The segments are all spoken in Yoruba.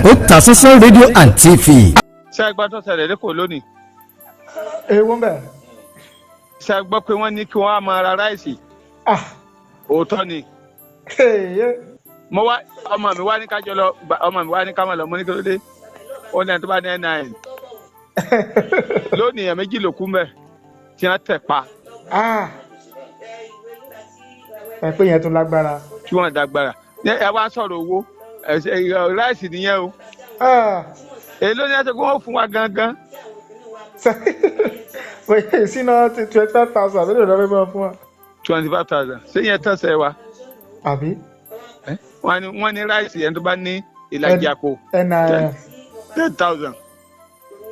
Otasansan Radio and TV. Ṣé ẹ gbọ́ tó ṣẹlẹ̀ lẹ́kọ̀ọ́ lónìí? Ewu ń bẹ̀. Ṣé ẹ gbọ́ pé wọ́n ní kí wọ́n á máa ra rice? Ah. Òótọ́ ni. Hey. Mo wá, ọmọ mi wá ní kájọ lọ, ọmọ mi wá ní ká máa lọ. Mo ní kí ló dé? Ó ní ẹni tó bá ní NIN lónìí, èèyàn 2 ló kú mẹ́ tí wọ́n tẹ̀ pa. Ah, ẹ pé yẹn tún lágbára. Tí wọ́n dàgbára. Ẹ wá sọ̀rọ̀ owó ẹ ṣe rice nìyẹn o. Ah. Èló ni ẹ ṣe kó wọ́n fún wa gangan? Bóyá ìsínà 25,000 àbí lè lọ́wọ́ bá fún wa. 25,000, ṣé yẹn tán sẹ́ wa? Àbí. Wọ́n ní rice yẹn, tó bá ní ìlàjì àpò, NIN. 10,000.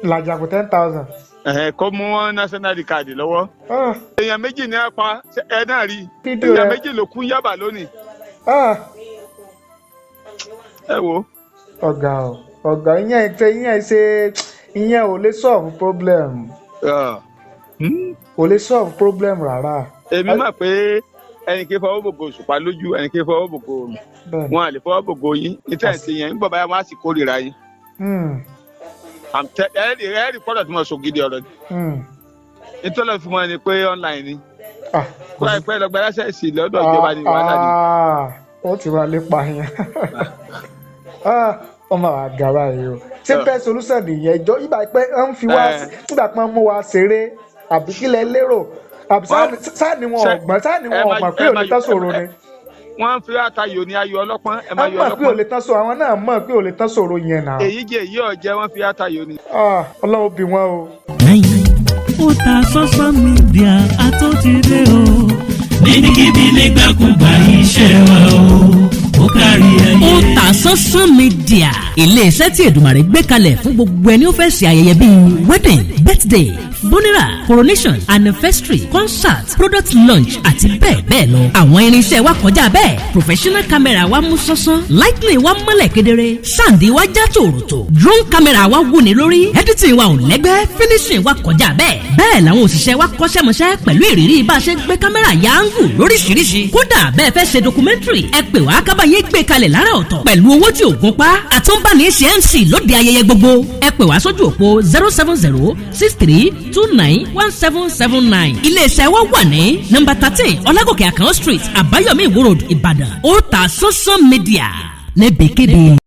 Ìlàjì àpò, 10,000. Ẹ̀hẹ̀, kó mú wọn national ID card lọ́wọ́. Ah. Èèyàn 2 ní apá ẹ náà rí. Fídíò èèyàn rẹ. 2 ló kún Yábà lónìí. Ah. Ẹ wo. Ọ̀gá o, ọ̀gá, ìyẹn ṣe, ìyẹn ṣe, ìyẹn ò lè solve problem. Kò lè solve problem rárá. Èmi mọ̀ pé ẹnì kí fọwọ́ bògo òṣùpá lójú, ẹnì kí fọwọ́ bògo òrùn. Wọn à lè fọwọ́ bògo yín níta ẹ̀ sí yẹn nígbà báyà, wọn á sì kórìíra yín. Ẹ rí pọ́dọ̀ tí mo sọ gidi ọ̀rọ̀ ni. Nítorí fún wọn ni pé online ni. Ah. Kó àìpẹ́ lọ gba license lọ́dọ̀ ìjọba ni wàhálà ni. Ah, ó ti wá lépa yẹn. Ah, ọmọ àgàrà yìí o, ṣé best solution nìyẹn? Ìjọ ìgbà pé ń fi wá nígbà pé ń mú wa ṣeré, àbí kílẹ̀ lérò? Àbí sáà ni wọn ọ̀gbọ́n, sáà ni wọn ọ̀mọ̀ pé ò lè tán sọ̀rọ̀ ni. Wọ́n ń fi àtayò ní ayò ọlọ́pọ́n, ẹ máa Wọ́n yọ mọ̀ pé ò ọlọ́pọ́n. lè tán sọ̀rọ̀, àwọn náà mọ̀ pé ò lè tán sọ̀rọ̀ yẹn náà. Èyí jẹ́ èyí ọ̀jẹ́, wọ́n fi àtayò ní. Ah, Ọlọ́run bí wọn o. Otasansan Media àtúntìdé o. Níbikíbi, nígbàkúgbà, iṣẹ́ wa o, ó kárí ayé. Otasansan Media, iléeṣẹ́ tí Èdùmàrè gbé kalẹ̀ fún gbogbo ẹni ó fẹ́ ṣe ayẹyẹ bíi wedding, birthday, funeral, coronation, anniversary, concert, product launch àti bẹ́ẹ̀ bẹ́ẹ̀ lọ. Àwọn irinṣẹ́ wa kọjá bẹ́ẹ̀. Professional camera wa mú sánsan, lighting wa mọ́lẹ̀ kedere, sound wa já tòròtò, drone camera wa wúni lórí, editing wa ò lẹ́gbẹ́, finishing wa kọjá bẹ́ẹ̀. Bẹ́ẹ̀ làwọn òṣìṣẹ́ wa kọ́ṣẹ́mọṣẹ́ pẹ̀lú ìrírí bá a ṣe gbé kámẹ́rà ya angle lóríṣiríṣi. Kódà bẹ́ẹ̀ fẹ́ ṣe documentary, ẹ pè wá ká bá yín gbé kalẹ̀ lára ọ̀tọ̀ pẹ̀lú owó tí ò gún pa. Àtúnbáni ṣe MC lóde ayẹyẹ gbogbo. Ẹ pè wá sójú òpó 07063291779. Iléeṣẹ́ wa wà ní nọ́mbà 13, Ọlágòkè Àkànó Street, Àbáyọ̀mí, Ìwó Road, Ìbàdàn. Otasansan Media níbikíbi.